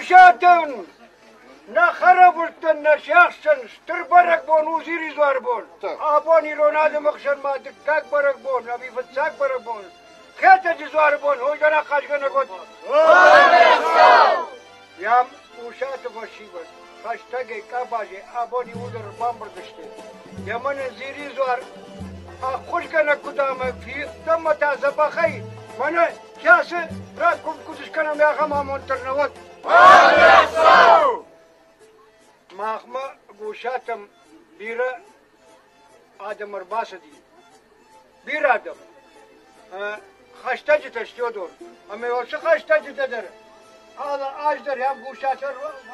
Гусатӕн, нӕ хӕрӕфырттӕн, нӕ сиахсӕн стыр бӕрӕгбон у Зиридзуары бон. Абон ирон адӕмы хсӕн ма дыккаг бӕрӕгбон ӕви фыццаг бӕрӕгбон Хетӕджы дзуары бон уый ахъазгӕнӕг уыд. Йӕм Гусаты фӕсивӕд хӕстӕгӕй къабазӕй абон иууылдӕр ӕрбамбырд сты. Йӕ мӕнӕн Зиридзуар ӕххуысгӕнӕг куыд ӕмӕ фидӕнмӕ та дзӕбӕхӕй мӕнӕ кӕцы ракуывд куыд скӕнӕм, ахӕм амонд дӕр нӕ уӕд. Махмӕ Гусатӕм бирӕ адӕм ӕрбацыди. Бирӕ адӕм. Хӕстӕджытӕ сты уыдон. Ӕмӕ уыцы хӕстӕджытӕ дӕр алы аз дӕр ӕм Гусаты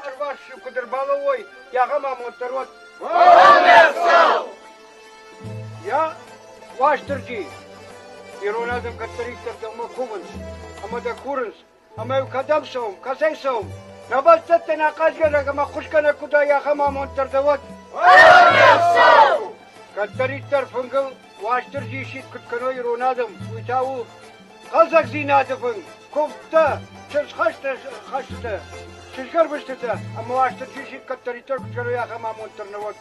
ӕрварс куыд ӕрбалӕууой, ахӕм амонд дӕр уӕд. Йӕ Уастырджи, ирон адӕм кӕддӕриддӕр дӕумӕ кувынц ӕмӕ дӕ курынц, ӕмӕ-иу кӕдӕм цӕуӕм, кӕцӕй цӕуӕм, нӕ бӕлццӕттӕн ахъазгӕнӕг ӕмӕ ӕххуысгӕнӕг куыд уай, ахӕм амонд дӕр дӕ уӕд. Кӕддӕриддӕр фынгыл Уастырджи сидт куыд кӕной ирон адӕм, уый та у хъӕлдзӕгдзинады фынг, куывдтӕ, чызгхӕстытӕ, чызгӕрвыстытӕ ӕмӕ Уастырджи сидт кӕддӕриддӕр куыд кӕной, ахӕм амонд дӕр нӕ уӕд.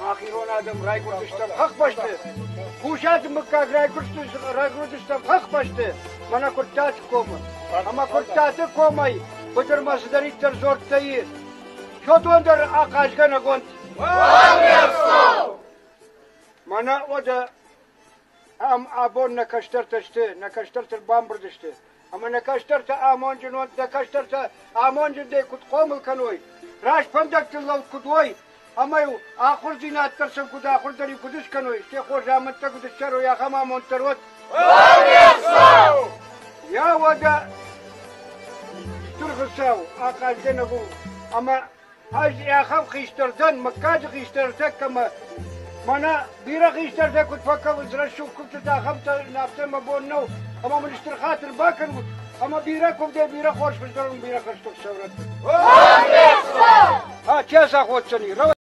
Мах ирон адӕм райгуырдыстӕм хӕхбӕсты. Кусаты мыггаг райгуырдыстӕм хӕхбӕсты, мӕнӕ Куырттаты комы. Ӕмӕ Куырттаты комӕй быдырмӕ цыдӕриддӕр дзордтӕ и, уыдон дӕр ахъазгӕнӕгонд. Мӕнӕ уӕдӕ ам абон нӕ кӕстӕртӕ сты, нӕ кӕстӕртӕ бамбырд сты. Ӕмӕ нӕ кӕстӕртӕ амонджын уӕнт, нӕ кӕстӕртӕ амонджындӕй куыд хъомыл кӕной, раст фӕндӕгтыл лӕуд куыд уой, ӕмӕ-иу ахуырдзинад дӕр сын куыд ахуыр дӕр-иу куыд скӕной, стӕй хорз амӕндтӕ куыд ссарой, ахӕм амонд дӕр уӕд. Йа уӕдӕ Стыр Хуыцау ахъазгӕнӕг у, ӕмӕ ӕз ахӕм хистӕр дӕн, мыггаджы хистӕртӕ кӕмӕ мӕнӕ бирӕ хистӕртӕ куыд фӕкӕнынц рӕсугъд куывдтытӕ, ахӕмтӕ афтӕ мӕ бон нӕу, ӕмӕ мын стыр хатыр бакӕнут, ӕмӕ бирӕ куывдӕй бирӕ хорз фыздӕрон, бирӕ хӕстон сӕврӕтты. А, кӕс аходдзӕни?